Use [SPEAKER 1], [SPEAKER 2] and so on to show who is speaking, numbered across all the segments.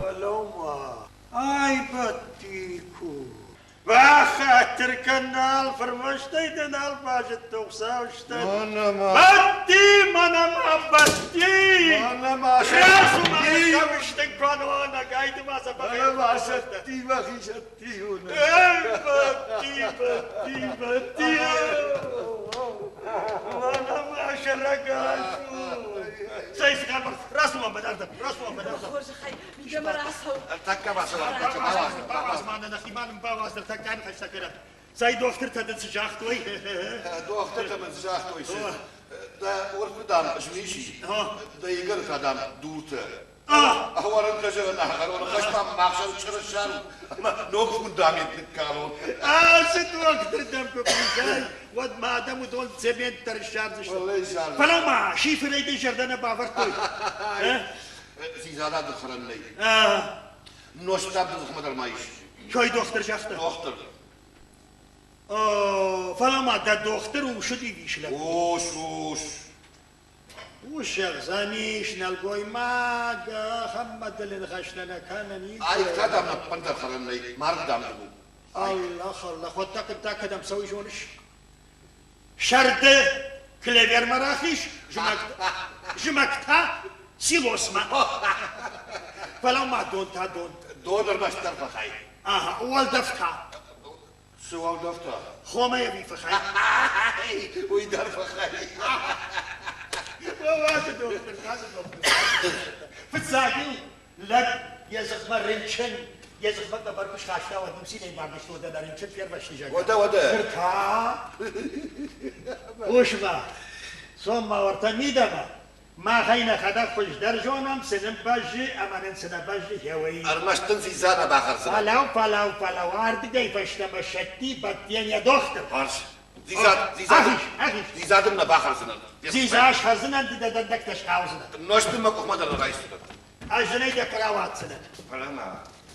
[SPEAKER 1] Фӕлӕуу-ма, ай бадти ку. Бахатыр кӕн, нал фырмӕстӕй дӕ нал базыдтон, Хуыцауыстӕн. Бадти, мӕнӕ ма бадти!
[SPEAKER 2] Мӕнӕ ма
[SPEAKER 1] Расу
[SPEAKER 2] Мӕнӕ ма сӕтти, мӕхи сӕтти уынын.
[SPEAKER 1] Бадти, бадти, бадти! Мӕнӕ ма сӕрӕгас у! Цӕй, цы хабар? Рацу мӕм, бадардӕр, рацу мӕм, бадардӕр.
[SPEAKER 3] Хорзӕхӕй, мидӕмӕ рацӕу.
[SPEAKER 2] Ӕртӕккӕ бацӕуӕм,
[SPEAKER 1] Бауадз, бауадз ма нӕ нӕхимӕ нын бауадз, ныртӕккӕ ныхӕстӕ кӕнӕм. Цӕй дохтыртӕ дын цы загътой?
[SPEAKER 2] Дохтыртӕ мын цы загътой, цы? Дӕ уырны, дам, змис и, дӕ игӕры та, дам, дуртӕ. Ӕвӕрынтӕ зӕгъын ӕгӕрон хӕстмӕ махсӕн чырысӕн ӕмӕ ног фундамент ныккалон.
[SPEAKER 1] Ацы дохтыр дӕм куы хъусай, уӕд ма адӕм уыдон цемент дӕр ссардзысты. Фӕлӕ ма шиферӕй дын зӕрдӕ нӕ бавӕрдтой.
[SPEAKER 2] Дзидза дын хӕрӕн нӕй. Нозт дам дын дзыхмӕ дӕр ма ис.
[SPEAKER 1] Кӕй дохтыр загъта?
[SPEAKER 2] Дохтыр.
[SPEAKER 1] Фӕлӕ ма дӕ дохтыр усыди ис лӕппу.
[SPEAKER 2] Ус, ус.
[SPEAKER 1] Ус зӕгъдзӕнис, нӕлгоймаг ахӕм мадӕлы ныхӕстӕ нӕ кӕнӕн ис.
[SPEAKER 2] Айк та дам ӕппындӕр хӕрӕн нӕй, марг дам у.
[SPEAKER 1] Аллах, Аллах, уӕдта хъуыддаг кӕдӕм цӕуы, зоныс? Сӕрды клевермӕ рахиз, зымӕг та силосмӕ. Фӕлӕ ма дон та дон.
[SPEAKER 2] Дон ӕрмӕстдӕр фӕхай.
[SPEAKER 1] Ага, уӕлдӕф та.
[SPEAKER 2] Цы уӕлдӕф та?
[SPEAKER 1] Хомӕ ӕви фыхӕй?
[SPEAKER 2] Уый дӕр фыхӕй.
[SPEAKER 1] Ацы дохтыр, ацы дохтыр. Фыццаг-иу лӕг йӕ дзыхмӕ рынчын, йӕ дзыхмӕ къӕбӕр куы схаста, уӕд иу цинӕй бамбӕрстон, дӕ рынчын фервӕзти, зӕгъгӕ.
[SPEAKER 2] Уӕдӕ, уӕдӕ.
[SPEAKER 1] Ныр та хъус-ма, цом-ма уӕртӕ мидӕмӕ. Махӕй нӕхӕдӕг хуыздӕр зонӕм, цы нын бӕззы ӕмӕ нын цы нӕ бӕззы, гъеуый.
[SPEAKER 2] Ӕрмӕст дын дзидза нӕ бахӕрдзынӕн.
[SPEAKER 1] Фӕлӕу, фӕлӕу, фӕлӕу, ардыгӕй фӕстӕмӕ сӕтти Бӕттийӕн йӕ дохтыр.
[SPEAKER 2] Хорз. Дзидза, дзидза,
[SPEAKER 1] Ахиз, ахиз.
[SPEAKER 2] Дзидза дын нӕ бахӕрдзынӕн.
[SPEAKER 1] Дзидза схӕрдзынӕн, ды дӕ дӕндӕгтӕ схаудзынӕ.
[SPEAKER 2] Нозт дын мӕ къухмӕ дӕр нӕ райсдзынӕн.
[SPEAKER 1] Ӕз дын ӕй дӕ хъуыр ауадздзынӕн.
[SPEAKER 2] Фӕлӕ ма,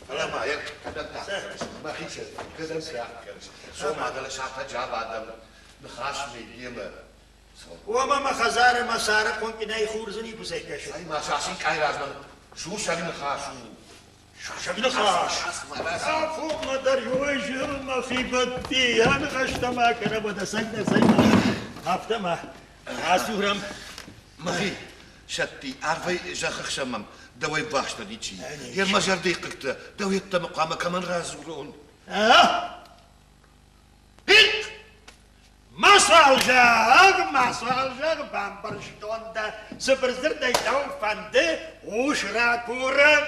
[SPEAKER 2] фӕлӕ ма, йӕ кӕдӕм тагъд кӕныс? Мӕхицӕн кӕдӕм тагъд кӕныс? Цом адӕлӕ сафӕджы абадӕм, ныхас ме демӕ.
[SPEAKER 1] Уомӕ мӕ хӕдзары мӕ сӕры хъуынкъинӕй хурдзы никуыцӕй кӕсы.
[SPEAKER 2] Цӕй ма сасинкъайы размӕ сусӕг ныхас у.
[SPEAKER 1] Сусӕг ныхас? Афонмӕ дӕр иуӕй мӕхи бадти, аныхӕстӕ ма кӕнӕм, уӕдӕ цӕй дӕ, цӕй ма. Афтӕ ма ацурӕм.
[SPEAKER 2] Мӕхи сӕтти, арвӕй зӕххы хсӕн мӕм дӕуӕй ввахсдӕр ничи. Йе мӕ зӕрдӕйы хъыгтӕ дӕу йеддӕмӕ хъуамӕ кӕмӕн радзурон?
[SPEAKER 1] Пик! Мацуал зӕгъ, мацуал зӕгъ, бамбӕрстон дӕ, цыбыр дзырдӕй дӕу фӕнды ус ракурын.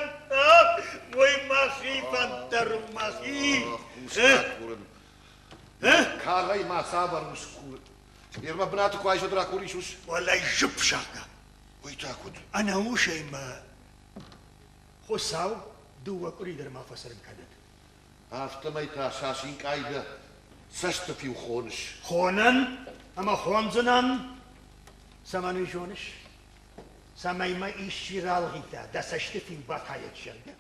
[SPEAKER 1] Уый мӕхи фӕнд дӕр у, мӕхи.
[SPEAKER 2] Ус ракурын. Карӕй ма цавӕр ус куры? Йе бынаты куы айсод ракурис ус?
[SPEAKER 1] Уӕлӕй зыпп зӕгъгӕ.
[SPEAKER 2] Уый та куыд?
[SPEAKER 1] Ӕнӕ усӕй мӕ Хуыцау дыууӕ къуыри дӕр ма фӕцӕрын кӕнӕд.
[SPEAKER 2] Афтӕмӕй та сасинкъай дӕ цӕсты фиу хоныс.
[SPEAKER 1] Хонӕн ӕмӕ хондзынӕн, цӕмӕн уый зоныс? Цӕмӕй мӕ исчи ралгъита, дӕ цӕсты фиу батайӕд, зӕгъгӕ.